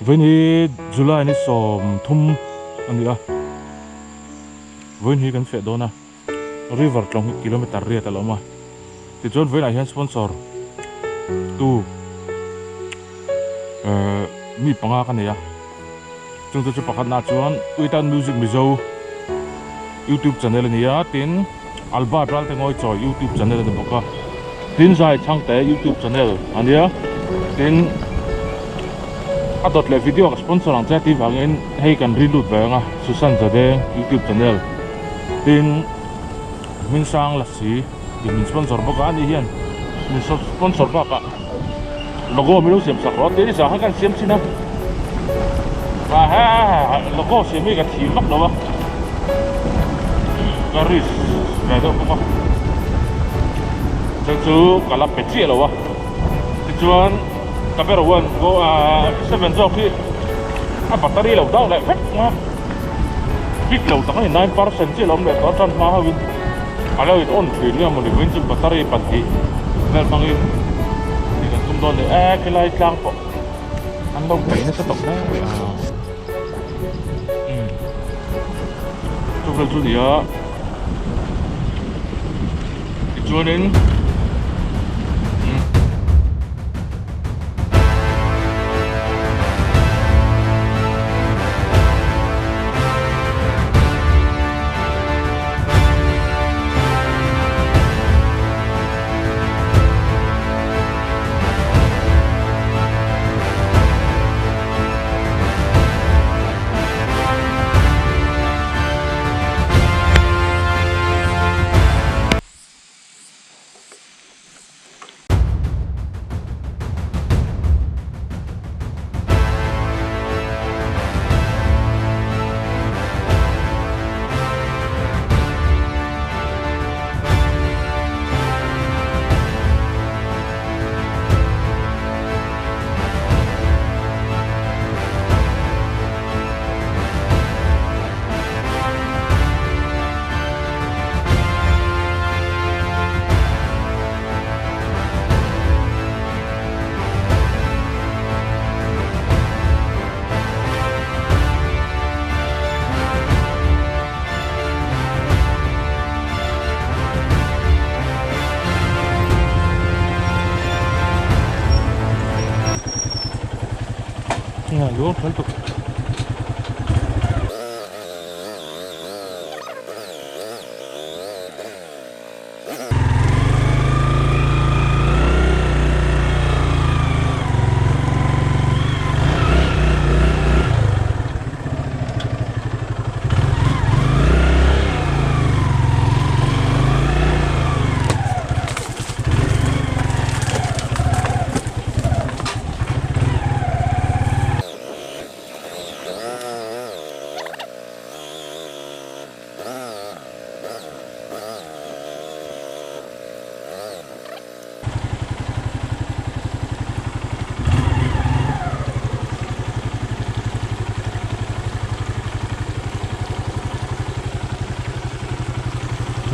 Vawiin hi July ni 30 a ni a, vawiin hi kan feh dawn a, river tlawng hi kilometer riat a lo awm a, tichuan vawiinah hian sponsor tu ehh mi panga ka nei a, chungte chu pakhatna chuan Uitan Music Mizo YouTube channel a ni a, tin Albert Ralte Ngawichawi YouTube channel a ni bawk a, tin Zai Chhangte YouTube channel a nia, tin a dawt leh video ka sponsor ang che tih vangin hei kan ri lut ve ang a, Susan Zadeng YouTube channel tin Hmingsang Lasi tih min sponsor bawk a, ani hian min sponsor bakah logo min lo siam sak rawh tin zah kha kan siam thin a logo siam hi ka thih vak lo a ka risk ve deuh bawk a chu chu ka la pe chiah lo a tichuan camera one 7 zawk hi a battery lo dau leh vek a bik lo tak a ni 9% chiah lo awm leh tawh a tan hma ho in a lo in on thin nge mawni vawiin chu battery pahnih vel hmangin tih kan tum dawn leh e khilai tlang pawh an lo bei nasa tawp mai a umm chu vel chu ni a tichuanin.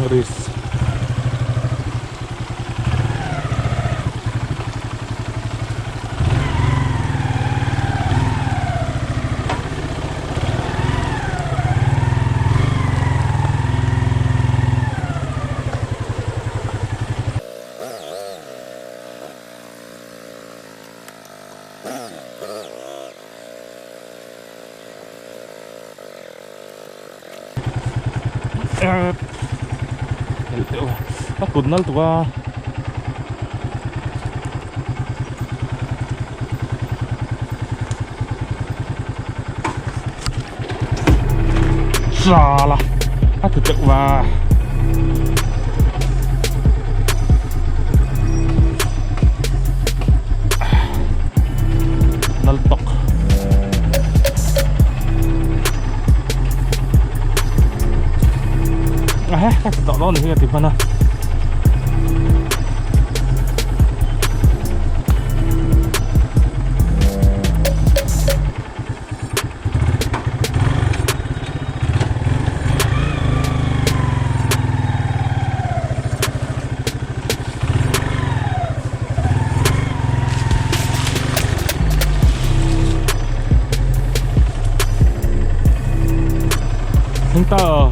Risk. A kut nal tuk a. Sala a ti teuh va. Nal tawk. A he ka ti tawh dawn ni hi ka ti hman a. ta.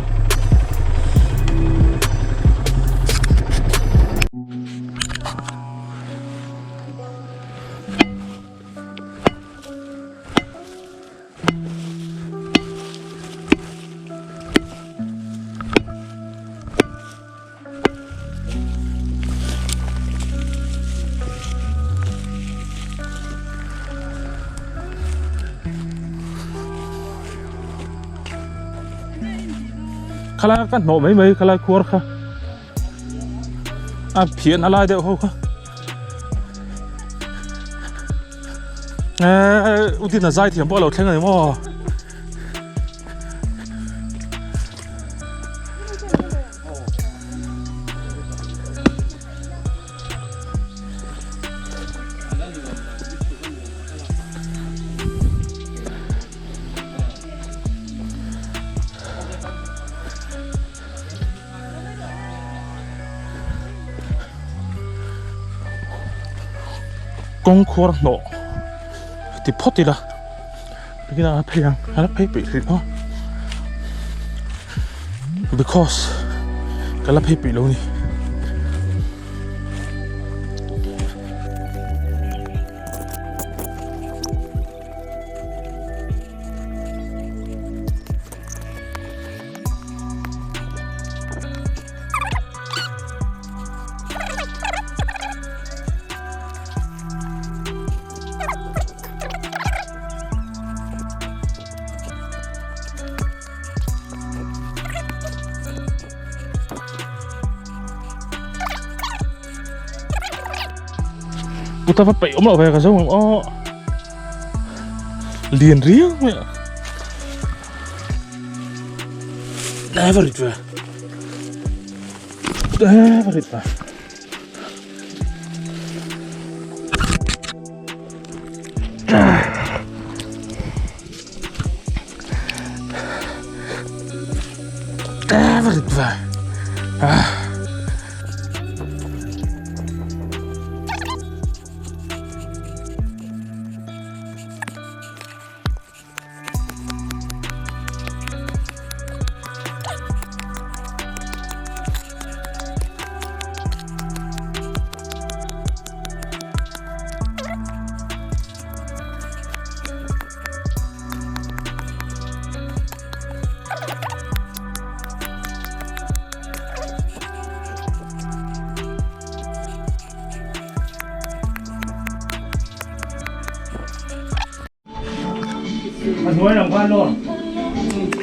Khalai ka hnawh mai mai khalai khuar kha a phian a lai deuh ho kha eh utin a zai thiam pawh a lo thleng a ni maw. Kawng khuar hnawh ti phawt ila tikhian a phei ang a la phei peih hrih a because ka la phei peih lo a ni. Puta va peih awm loh ve ka zo ang aw lian riau mai a never rit ve never rit ve Never rit ve ah.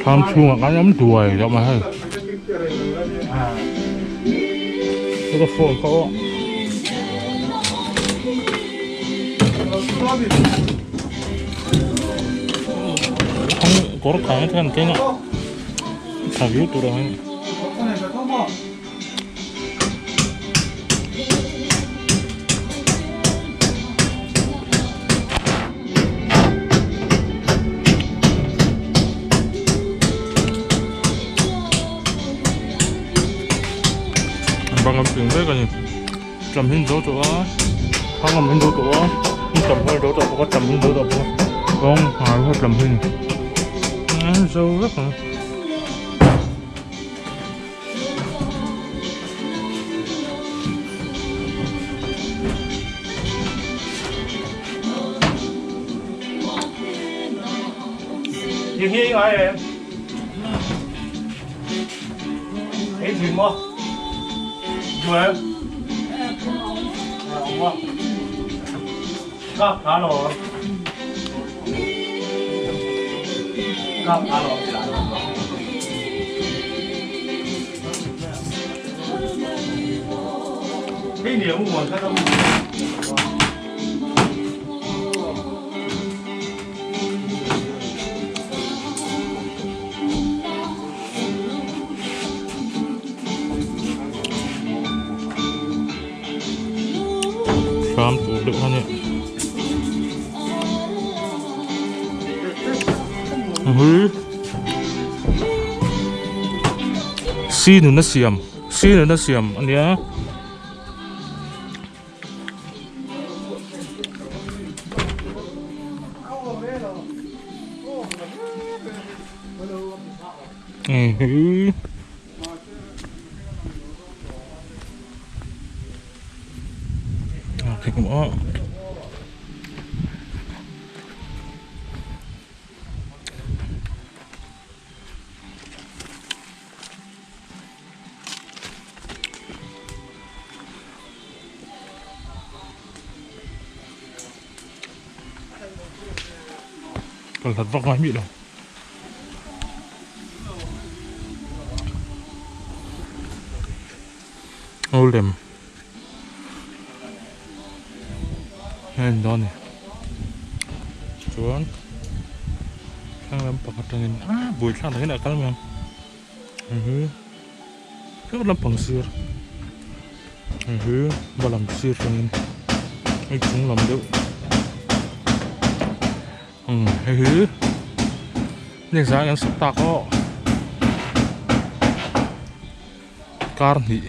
Thlam chhungah kan awm duai deuh mai hei ka phone kha aw kawr khai te kan keng a tha viau tur ang hei. Bang an ping vek a ni tam hin zo tawh a thang am hin zo tawh a tam ho zo tawh bawk a tam hin zo tawh bawk a kawng hmai ho tam hin zo vek ang. Hram tur deuh a ni. Si nun a siam si nun a siam a nia. Kal hlat vak ngai mih lo. Aw lem. Hei an dawn ni. Chuan thlang lampang atangin ah buaithlak takin a kal mai ang. Thlang lampang sir hei hi va lam sir atangin hei chung lam deuh umm hei hi heng zai an sak tak aw kar hnih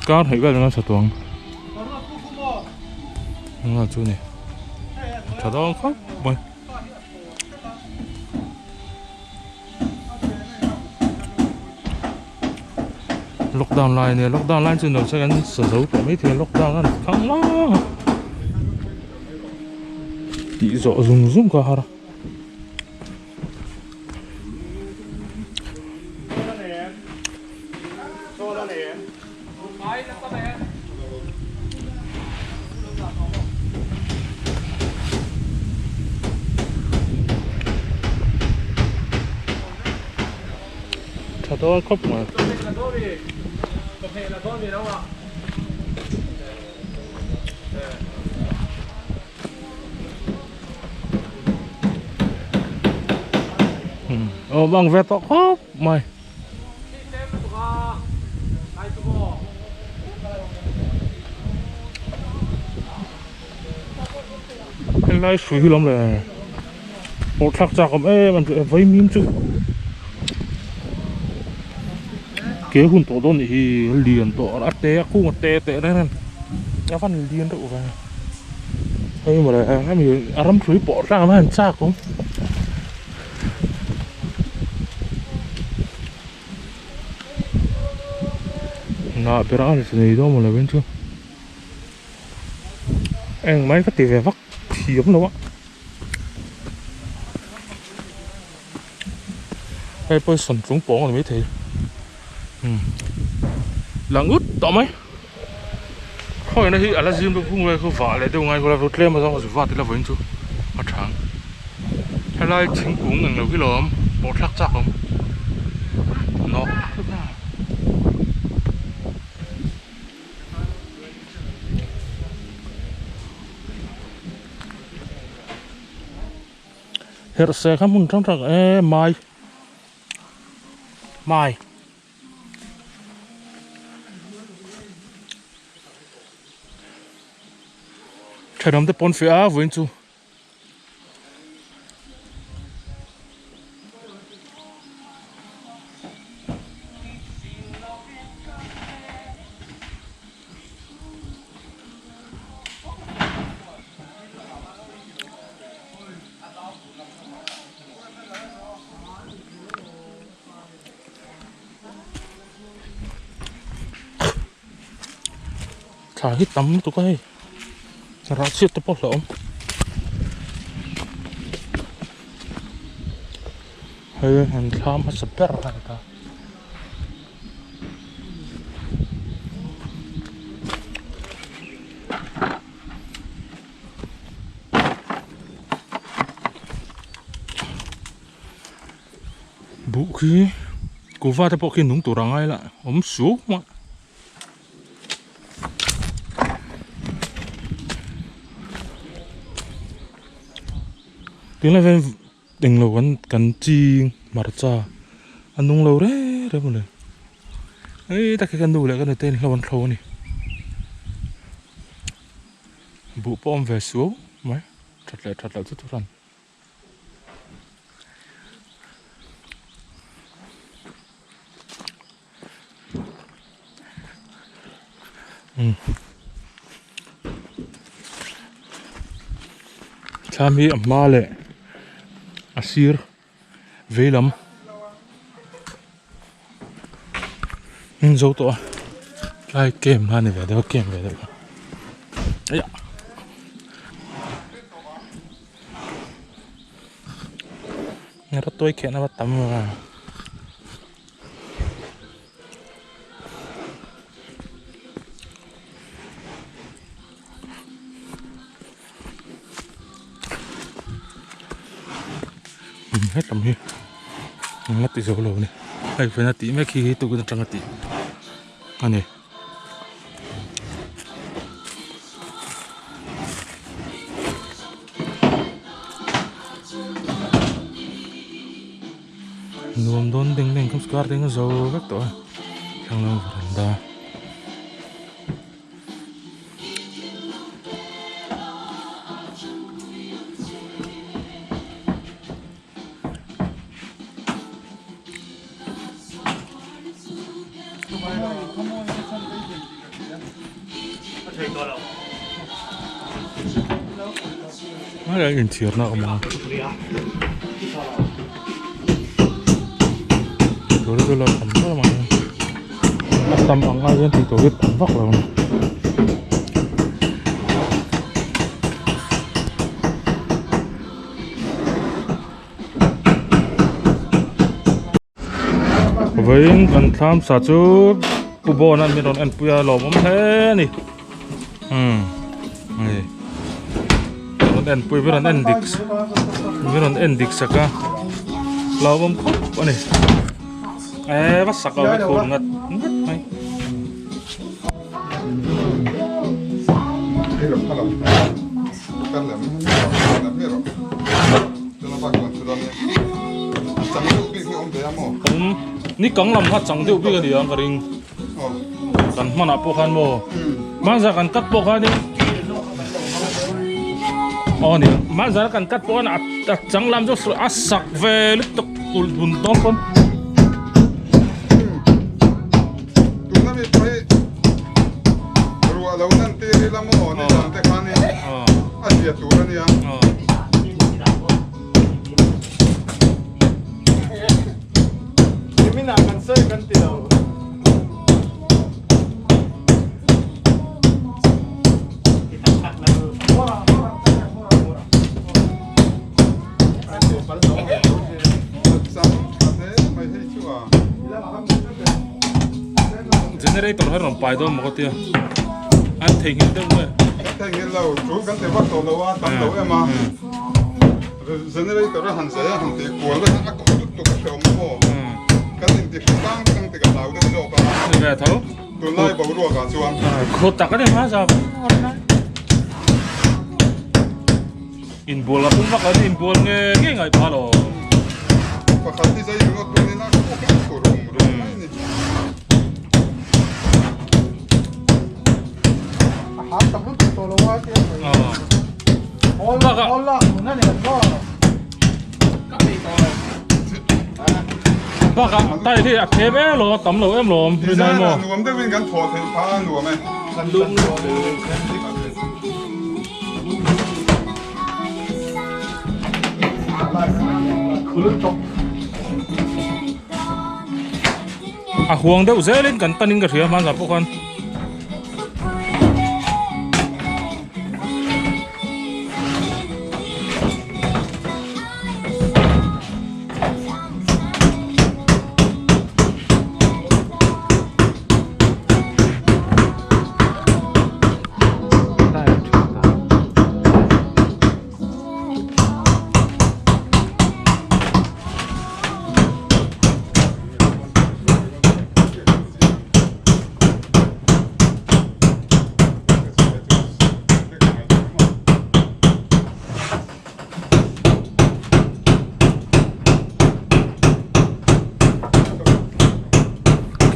kar hnih vel an sa tawh ang eng chu ni tha dawn khawp mai. Lockdown lai ania lockdown lai chu nuam se kan sa zo tawh maithei a lockdown a ni thang lang a tih zawh zung zung kha a har a. Tha dawn khawp mai. Aw bang ve tawh khawp mai. Helai hrui hi lawm le pawh thlak chak awm em an ti vaimim chu ke hun tawh dawn nih hi lian tawh a te a kung a te teh reng reng a van lian deuh ve hei mawle hemi a ram hrui pawh thlak ang hian chak awm. Nah ber a ni nei dawn maw lo in chu eng mai ka ti ve vak thiam lo a hei pawh hi sawntlung pawng a ni maithei umm lang ut tawh mai khawina hi a la zim deuh khung lai khu vah leh deuh ngai khawlai chu tlem a zawng a va ti la vawiin chu a tha ang helai thingkung englo hi lo awm pawh thlak chak a awm nawk herh se kha hmun hrang hrang e mai mai. Thenawm te pawn fiah a vawiin chu. Thla hi tam lutuk a hei rah chhiat te pawh hlauhawm hei an thla hmasa ber a ni ta. Buh khi kuhva te pawh khi nung tur a ngai la awm suau a. Tunlai hian englo kan kan ching hmarcha a nung lo reng reng mawle hei tak hi ka nu leh ka nute in hlo an thlo a ni buh pawh a awm ve suau mai that leh that loh chu thu hran. Thlam hi a hma leh a sir veilam. hung zo tawh a tlai camp kha a ni ve deuh a camp ve deuh eiah. Rawtuai khehna va tam ve a. Hetam hi eng a ti zo lo a ni hei vawiin a tih mek hi tukin atanga tih a ni. Nuam dawn deng deng kha square deng a zo vek tawh a thlang lam veranda. Hei inchhirna a awm a tihtur chu la tam ber mai a tam ang ai hian tihtur hi tam vak lo a ni. Vawiin kan thlam sa chu Pu Bona min rawn enpui a lawmawm hle a ni umm hei rawn enpui min rawn en dik min rawn en dik sak a lawmawm khawp a ni eh va sak lo hi khur ngat ngat mai. Awm ni kang lam kha chang deuh bik a ni ang ka ring kan hmanah pawh khan maw hmanzah kan cut pawh khanin aw ni hmanzah kan cut pawh khan a chang lam chu a sak ve lutuk kulh bun dawn pawn. Tuna mi pawh hi ruah lo nan tir ila maw ni dan te khan in a zia tur a nia. Niminah kan sawi kan ti lo. Generator hi rawn pai dawn maw ka tia an theihnghilh deuh nge theihnghilh lo chu kan ti vak tawh lo a tam lo em a generator a han zai a han tih kual a a khaw lut tuk a hre awm maw kan inti hre tlang vek ang ti ka hlau deuh zawk a ni ve tho tunlai boruak ah chuan khaw tak a ni hma zau Inbual a pum vak an inbual nge nge ngaih phah lo. Pakhat hi zai ringawt tunin a khawk a khur rum rum mai a ni. A hang tak lutuk tawh lo a tia mai. Hawl hawl lak nun a ni ang maw? Ka peih tawh lo. Bakah tai hi a phem em lo, a tam lo em lo. Design ah nuam deuhin kan thawh theih phah a nuam e. A huang deuh zelin kan tanin ka hria hmanzah pawh khan.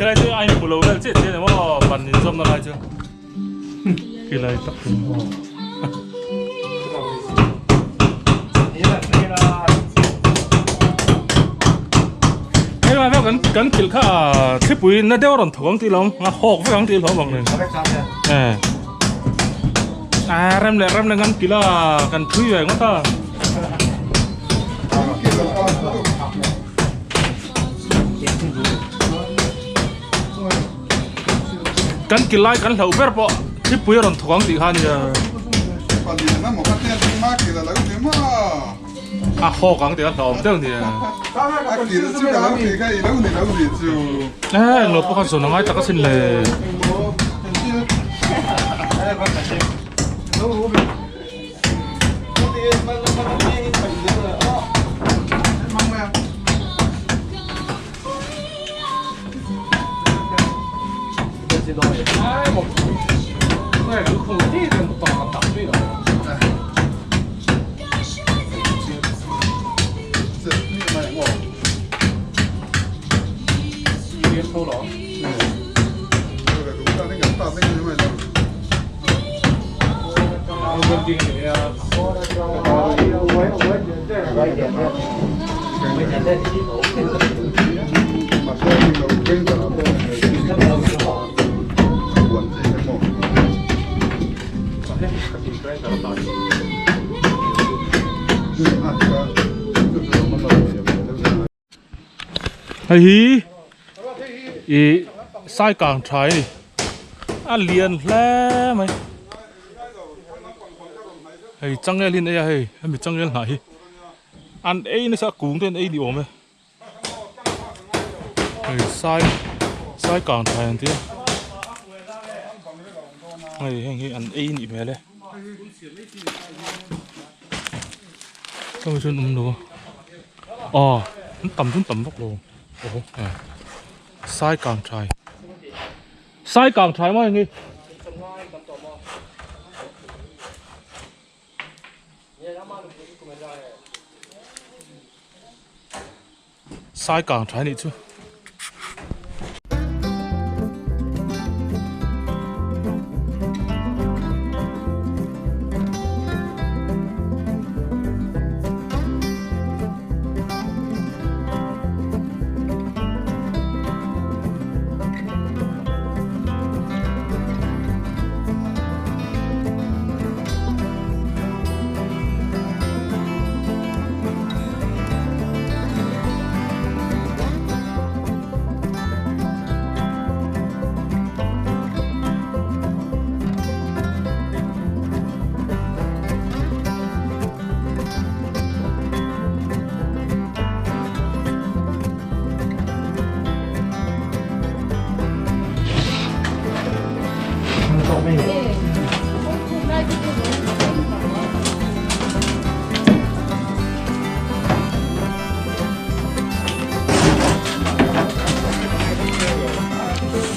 Khilai chu a inhmu lo vel chiah chiah a ni maw ban inzawmna lai chu khilai tak chu maw. Hei lai kan kan kilh kha thlipui na deuh a rawn thawk ang tih lo a hawk vek ang tih lo vang nen. Eh. A rem leh rem leh kan kilh a kan thui ve ngawt a. Kan ki lai kan hlauh ber pawh thlipui a rawn thawk ang tih kha a nia. A hawk ang tih a hlauhawm deuh nia. E englo pawh khan zawn a ngai tak asin le. Hei hi ih sai kang tha a ni a lian hle mai hei changel hi an ei a hei hemi changel hnah hi an ei nasa a kung te an ei ni awm e hei sai sai kang tha an tia hei heng hi an ei nih hmel e chuan awm lo a. Aw an tam chu an tam vak lo aw eh sai kang thai sai kang thai maw heng hi sai kang thai nih chu.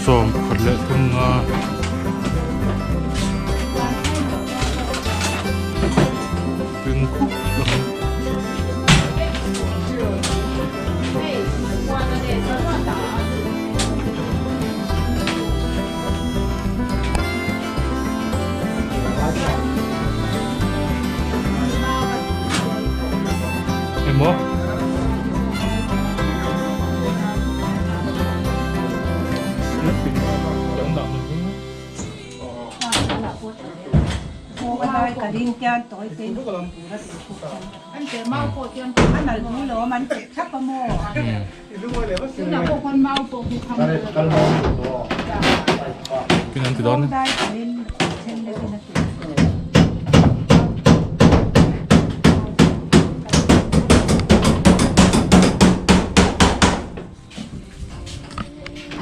Sawm khat leh thum nga ping khup lam Engmaw? Tin an ti dawn.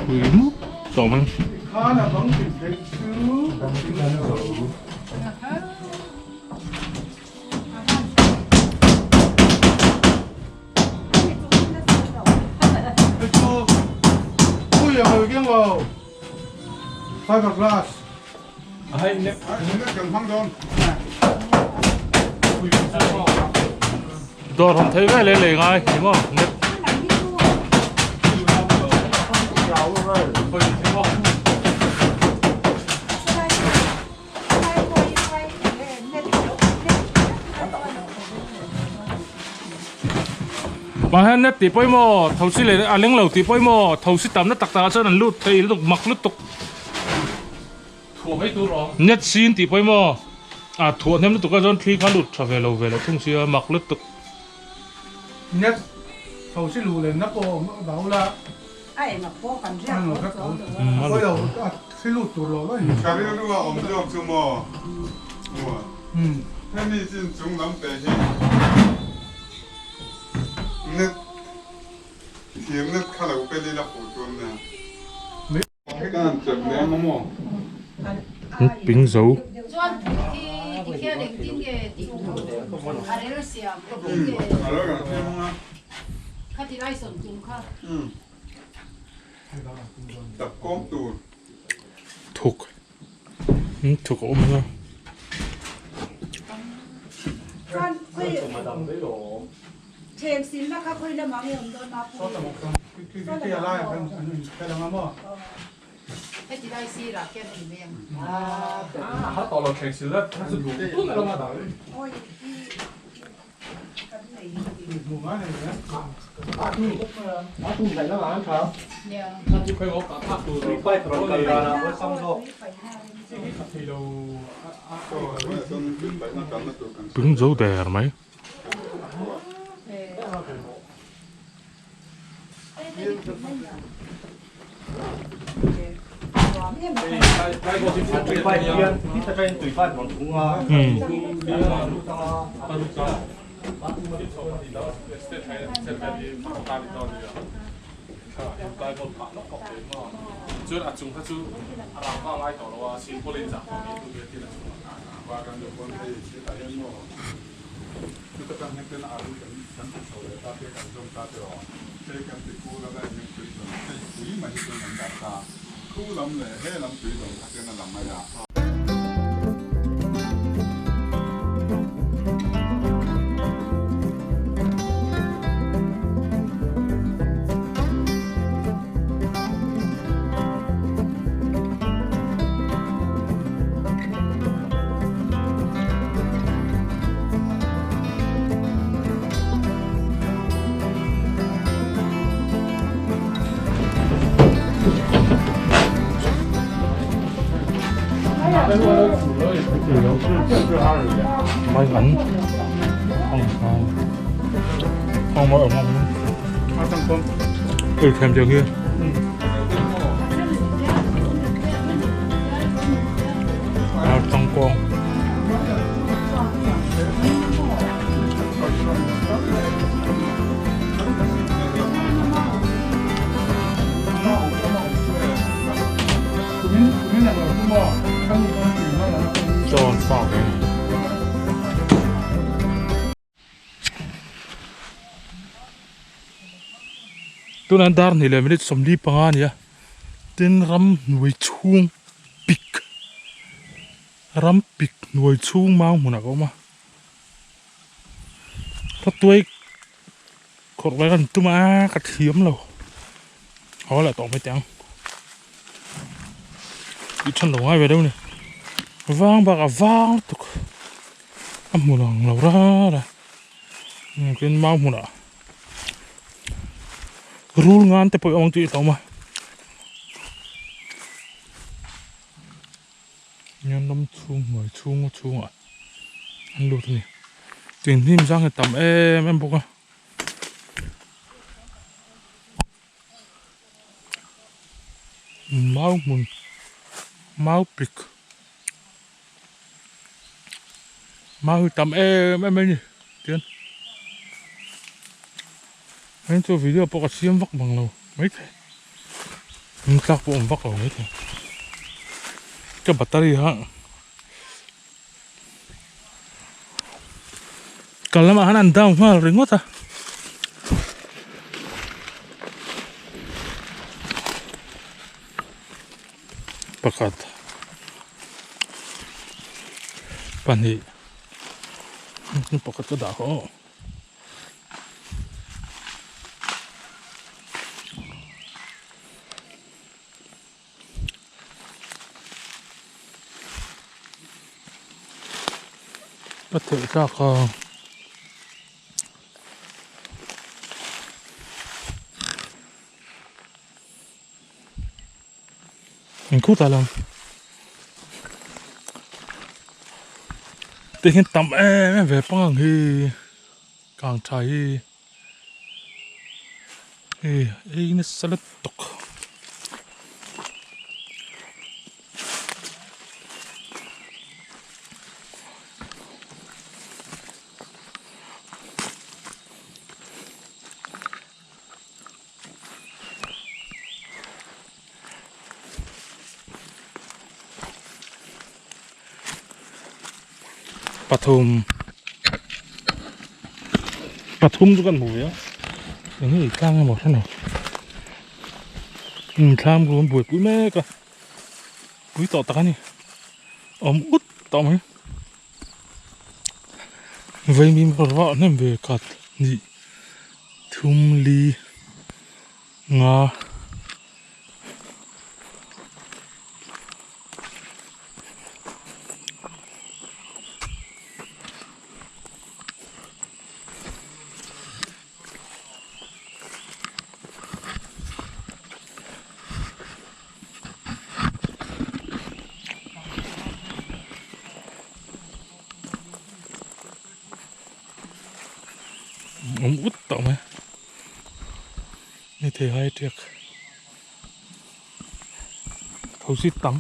Pui mup tawh mai. Dawr hawn thei vel e lei ngai ni maw net. Mah hian net tih pawimawh thosi leh a leng lo tih pawimawh thosi tamna tak takah chuan an lut thei lutuk mak lutuk net sin tih pawimawh a thuah hnem lutuk a chuan thli kha lut tha ve lo ve lo thung sia mak lutuk. Net thosi luh lenna pawh a awm a bau la. A eng a pawh kan riak tho tho. Thli lut tur lo lo in. Ka rilru a awm zawk chu maw? Maw? Hemi chin chung lam te hi net thir net kha lo pel ila fuh chuan nia. Ping zo. Thuk thuk a awm a. Ping zo der mai. Mai ngắn không không không không không ừ thèm chưa kia à trong con John Farmer. Tuna dar ni leh minute 45 a ni a, tin ram hnuai chhung pik ram pik hnuai chhung mau hmunah ka awm a, khawtuai khawrh vai kan tum a ka thiam lo haw leh tawh mai teh ang tih than lo ngai ve deuh a ni vang bakah vang lutuk a hmun ang lo rar a tin mau hmunah. Rul ngan te pawh i awm tih hlawm a nian ram chhung hnuai chhung chhungah an lut a ni tin hnim zang hi a tam em em bawk a. Mau hmun mau pik mau hi tam em em a ni tian heng chu video pawh ka siam vak bang lo maithei an tlak pawh awm vak lo maithei ka battery kha kal lamah khan an down nghal ringawt a. Pakhat pahnih pakhat ka dah kha aw. Ka theih tlak a. Engkhawt ah lang te hian tam em em ve pang ang hi kang tha hi hei ei nasa lutuk. Pathum pathum chu kan hmu ve a eng nge tlang emaw hre lo umm thlam chu an buaipui mek a pui tawh tak a ni awm ut tawh mai vaimim vah hnem ve khat hnih thum li nga. Awm ut tawh mai ni thei hai tiak. Thosi tam.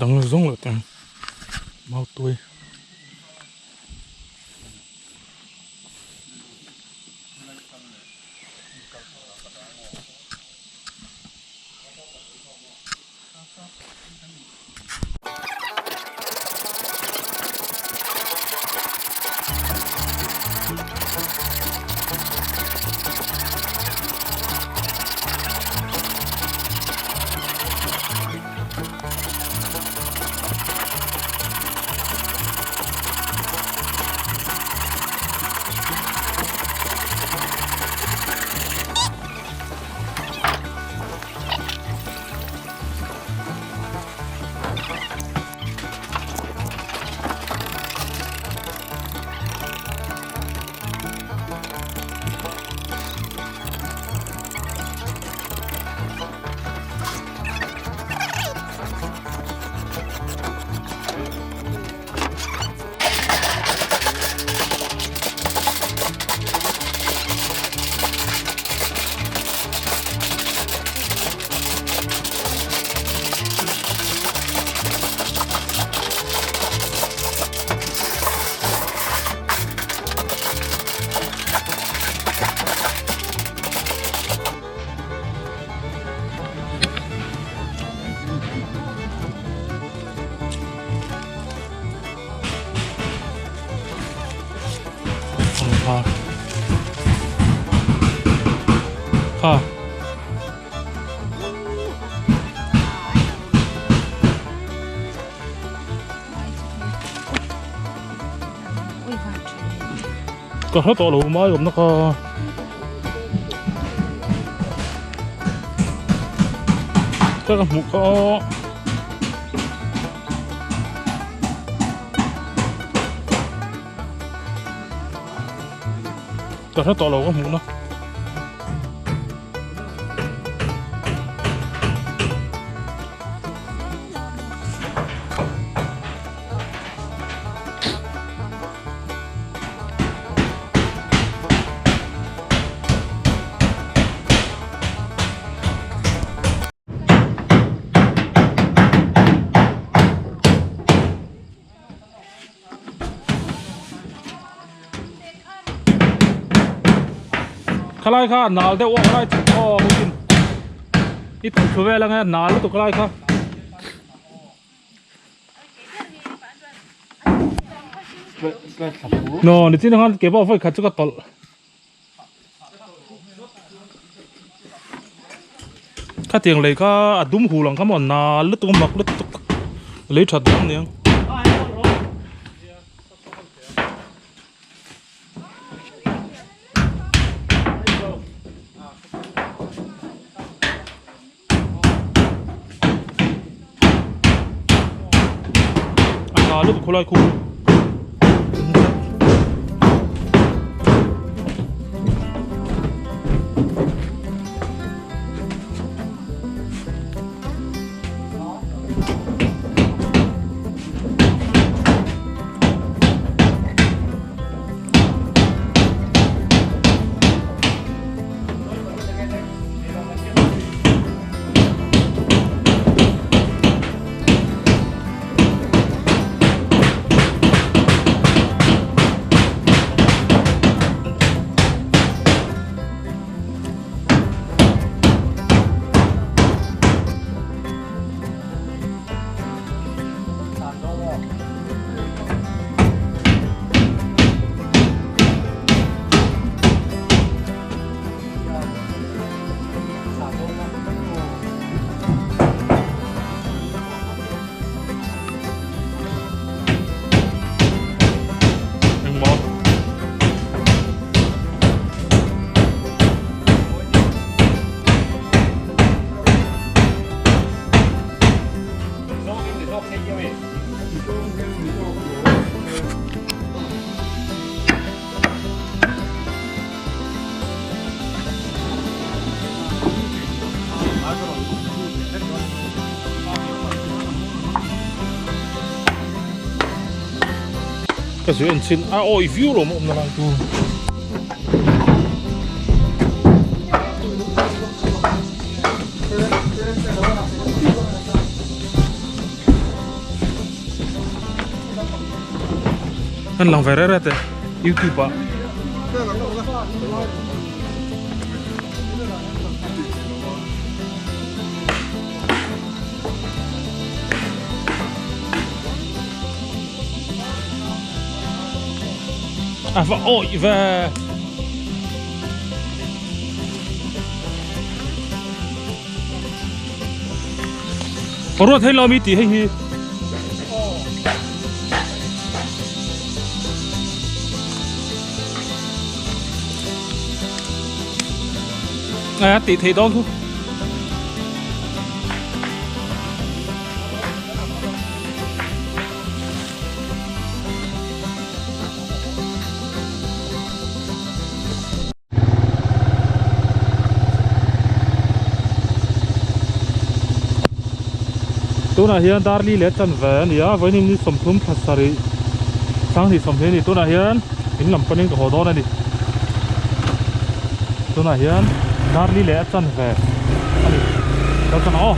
Dang zawng loh teng mau tuai. Kha. Ka hre tawh lo mai awmna kha. Ka ka hmuh kha aw. Ka hre tawh lo ka hmuh na. Khalai kha nal deuh a khalai aw in i tawlh thlu vel ange nal lutuk khalai kha. No nichin khan ke pawh vawi khat chu ka tawlh. Khatiang lei kha a dum hul ang kha maw nal lutuk a mak lutuk lei that dawn aniang. A tha lutuk khawlai khu. Ka zui en chin a awi viau lo maw awmna lai chu. Kan lang ve rere te YouTube ah. A va awih ve. Ruat hei lo mi tih hei hi. A tih theih dawn thu. Tunah hian Darli leh Chanve a ni a, vawiin ni 30 thla sarih sanghnih 20 a ni. Tunah hian in lam panin ka haw dawn a ni. Tunah hian Darli leh Chanve a ni. Lo chan ang aw.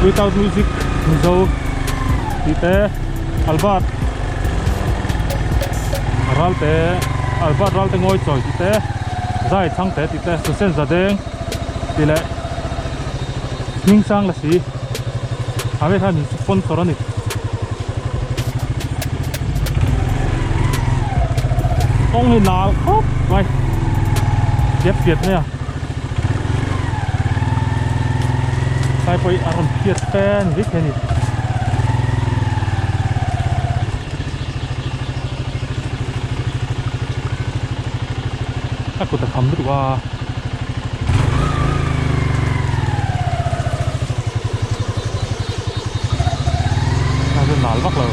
Without music Mizo tih te Albert Ralte Albert Ralte ngawi chawi tih te Zai chhangte tih te Susen Zadeng tih leh hming sang la si a vek khan in sponsor a ni. Kawng hi nal khawp mai piat piat mai a sai pawh hi a rawn phiat fan vek thei a ni. A kut a kham lutuk a. A chu nal vak lo.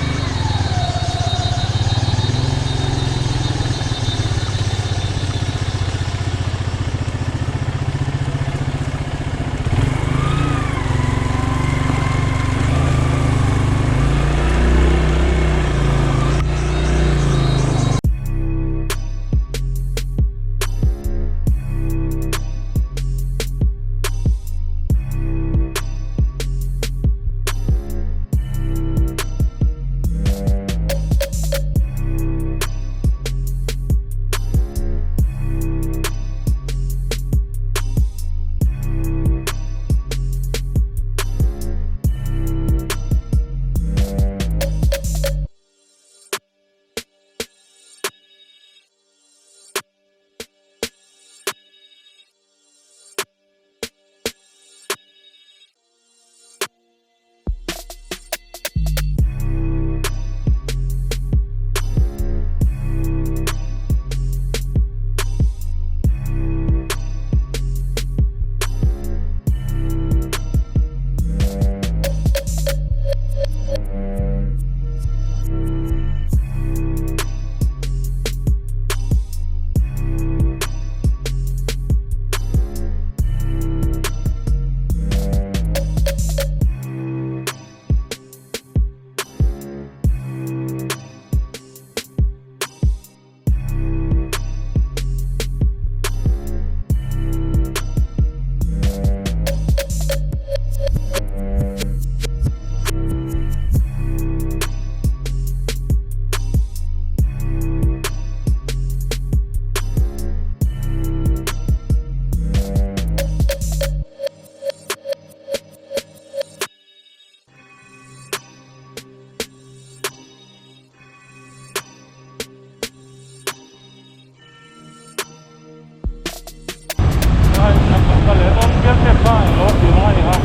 kha englo a siam anga ni kha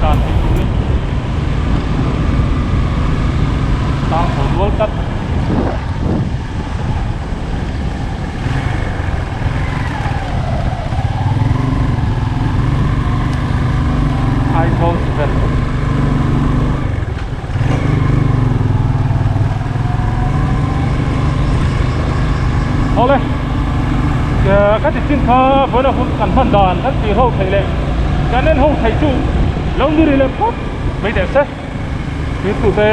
dan theih turin tang chho dual tlat. Aizawl 7. Awle ka ti chin kha vawiin hun kan hman dan kan tih ho theih leh kan en ho theih chu lo ni ri leh phawt mai teh se thirtu te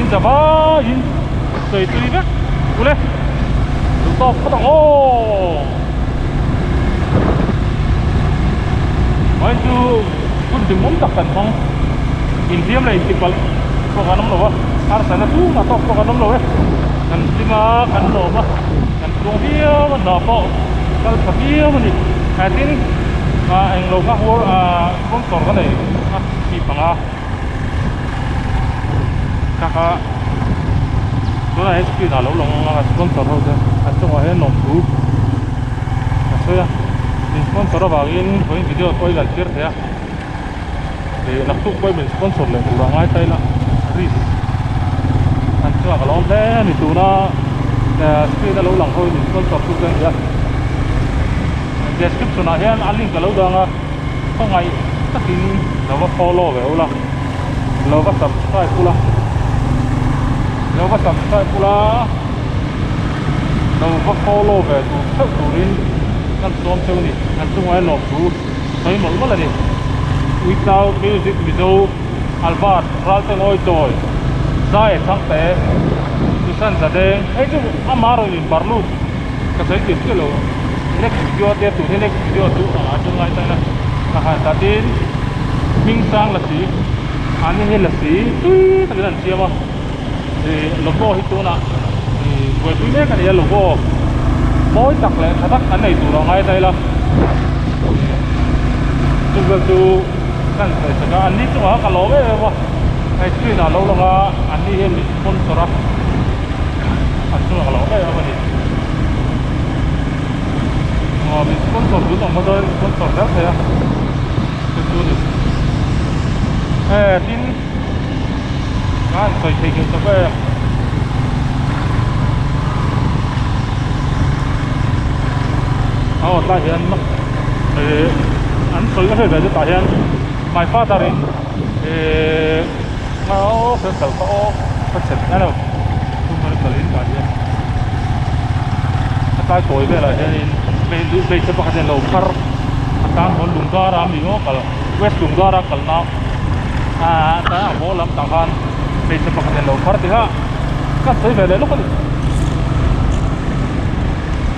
in za vaiin sawi tui vek ule duh tawk phawt ang aw vawiin chu hun hlimawm tak kan hmang inhliam leh intipalh pawh kan awm lo a harsatna chungah tawk pawh kan awm lo e kan hlim a kan lawm a kan tluang viau a hna pawh kal tha viau a ni ah tin ah englo kha ah sponsor ka nei a mi panga kaka tunah hian screen ah lo lang a sponsor ho te an chungah hian lawmthu a sawi a min sponsor avangin vawiin video pawh i lan tir thei a ih naktuk pawh min sponsor leh tur a ngai ta ila risk an chungah ka lawm hle a ni tuna screen a lo lang ho hi min sponsor tu te a ni a description ah hian a link a lo dang a khawngaih takin lo va follow ve ula lo va subscribe ula lo va subscribe ula lo va follow ve tur theuh turin kan sawm cheu a ni an chungah hian lawmthu sawi mawlh mawlh a ni without music mizo Albert Ralte Ngawi Chawi Zai Thangte Susan Zadeng hei chu ama rawn in bar lut ka sawi tir chiah lo next video te tun hi next video chu ah chuan ngai ta ila ka han ta tin hming sang lasi an hi lasi tui takin an siam a ih logo hi tunah ih buaipui mek a ni a logo mawi tak leh tha tak an nei tur a ngai ta ila chungvel chu kan sawi sak a an ni chungah ka lawm em em a hei screen ah lo lang a an ni hian min sponsor a an chungah ka lawm em em a ni aw min sponsor duh ang pawh chuan sponsor zel thei a chu chu a ni eh tin. Ka han sawi theih ngei tak em. Aw tlai hian eh an sawi ka hriat ve chu tah hian my father in eh aw kan kal kha aw ka chep ngai lo thumar kalin tah hian a tlai tawi velah hianin hmeichhe pakhat hian lo phar a tan hawn lungdara mi aw kal. West Lungdara kalna ah tlai a haw lam tah khan hmeichhe pakhat in lo phar tih kha ka sawi ve leh lawk a ni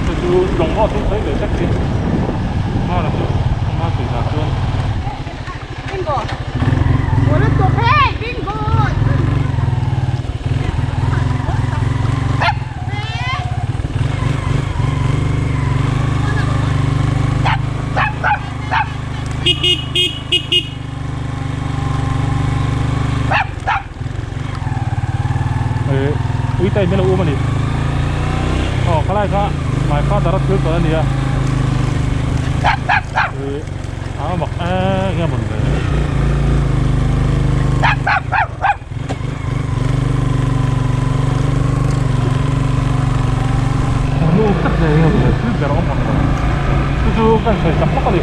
chu chu lawng pawh chu sawi ve sek si hmana chu hma tui dan chuan. Bingo hey bingo ui te in lo um a ni aw khalai kha my father a thil tawn a ni a ih a mak eng nge mawn ve nu tak ve nge mawn ve thil ber awm mawn ve chu chu kan sawi sak lawk a ni.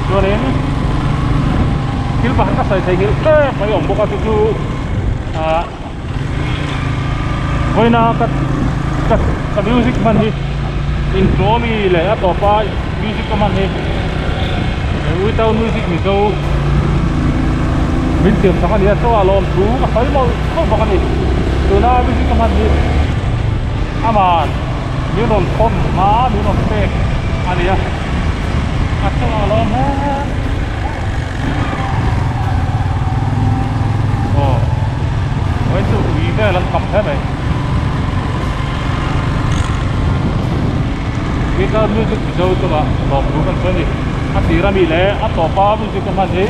Chuanin thil pakhat ka sawi thei nghilh tlem mai awm bawk a chu chu ah vawiina ka ka ka music hman hi intro ami leh a tawpa music ka hman hi without music mizo min siam sak a ni a chaw ah lawmthu ka sawi mawlh mawlh bawk a ni tuna music ka hman hi aman min rawn thawn hma min rawn pek a ni a a chungah lawm hle. Aw vawiin chu ui vel an tam hle mai Guitar music mizo chungah lawmthu kan sawi a ni a tir ami leh a tawpa music a hman hi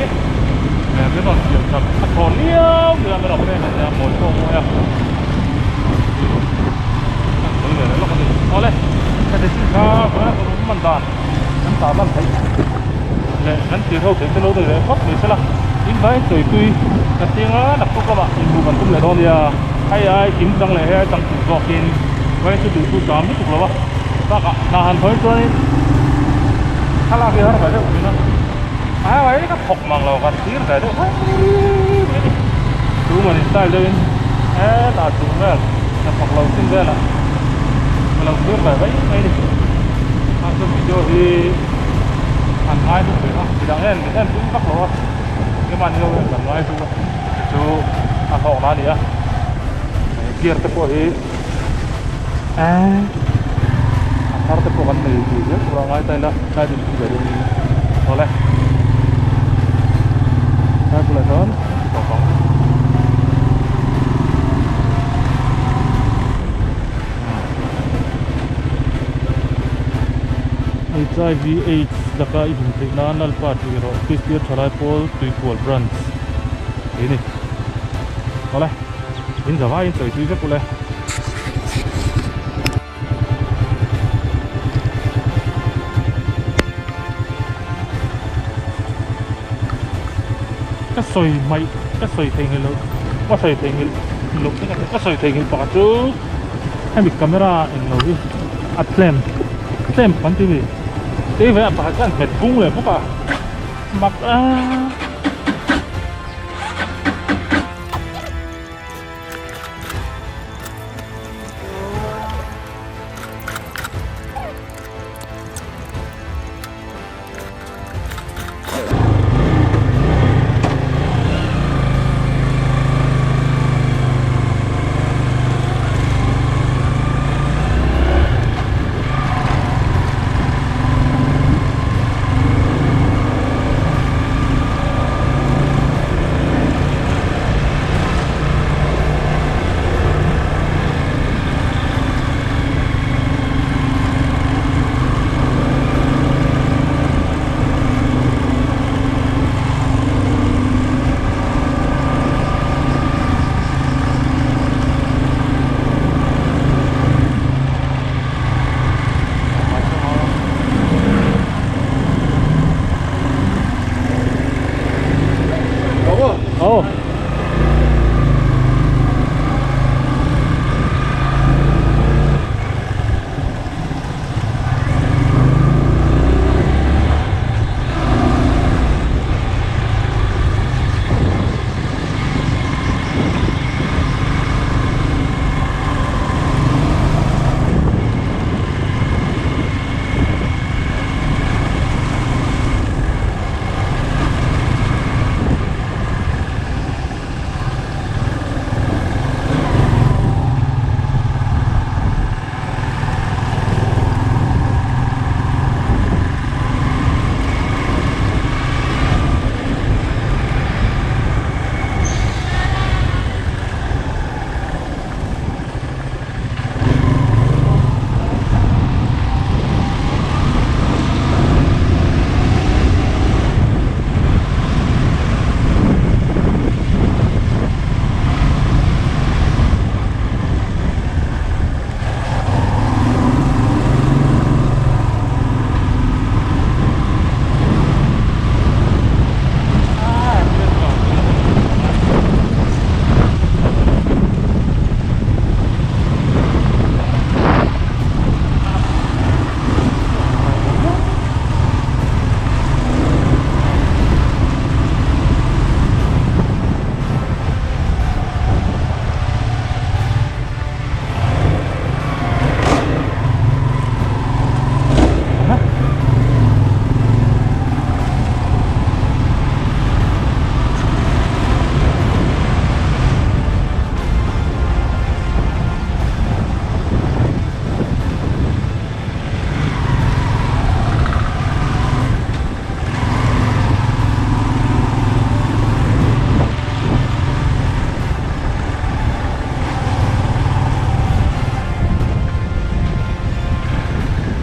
min rawn siam sak a thawn liau liau a min rawn pek a nia mawi pawh a mawi a. a. Kan sawi ve leh lawk a ni. Awle, heti chin kha vawiin a tum man dan kan tar lan theih leh kan tir ho theih chu lo nei ve phawt mai se la. In vai chawi tui ka chiang a, naktuk lamah inhmuh kan tum leh dawn nia. Hei ai kim chang leh hei ai chang tur zawkin vawiin chu duhtu tam lutuk lo a. Bakah hna han hawi chuanin thlalak hi a har ve deuh thin a. A hei ka thawk mang lo ka thlir ve deuh mai mai a ni. Tuman in style deuhin hetah chung vel hnathawk lo chin velah ka lo thlir ve mai mai a ni. A chuan video hi an ngai hlu thin a midang hian min en pui vak lo a keimahni ho hian kan ngai hlu a chu a hlawkna a ni a gear te pawh hi a thar te pawh kan nei tih zel tur a ngai ta ila tlai din pui ve dawn in awle tlai bulah chuan ti tawp ang. HIV AIDS laka i him theih nan Lalpa tih erawh Kristian Thalai Pawl Tuikual Branch tih a ni awle. In za vaiin chawi tui vek ule. Ka sawi hmaih ka sawi thei ngil lo ka sawi thei ngil lo ka sawi thei ngil pakhat chu hemi camera englo hi a tlem tlem kan ti ni tei ve a pakhat khan hmet bung leh bawk a mak a. Oh.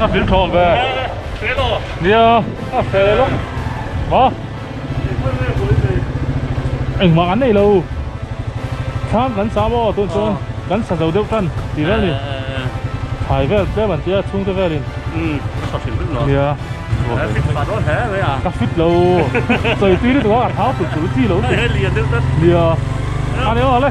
A fil thawn ve. Nia, a fel lo. Ma. Engmah an nei lo. Thlam kan sa maw tun chuan kan sa zo deuh tan tih vel ni. Thlai vel tlem an tia chhungte velin. Umm ka sa hrim hrim lo. Nia. Fit fah dawn hle mai a. Ka fit lo. Sawi tui lutuk a ka thau tulh tulh chi lo. Hei lian deuh tlat. Nia. A ni aw le.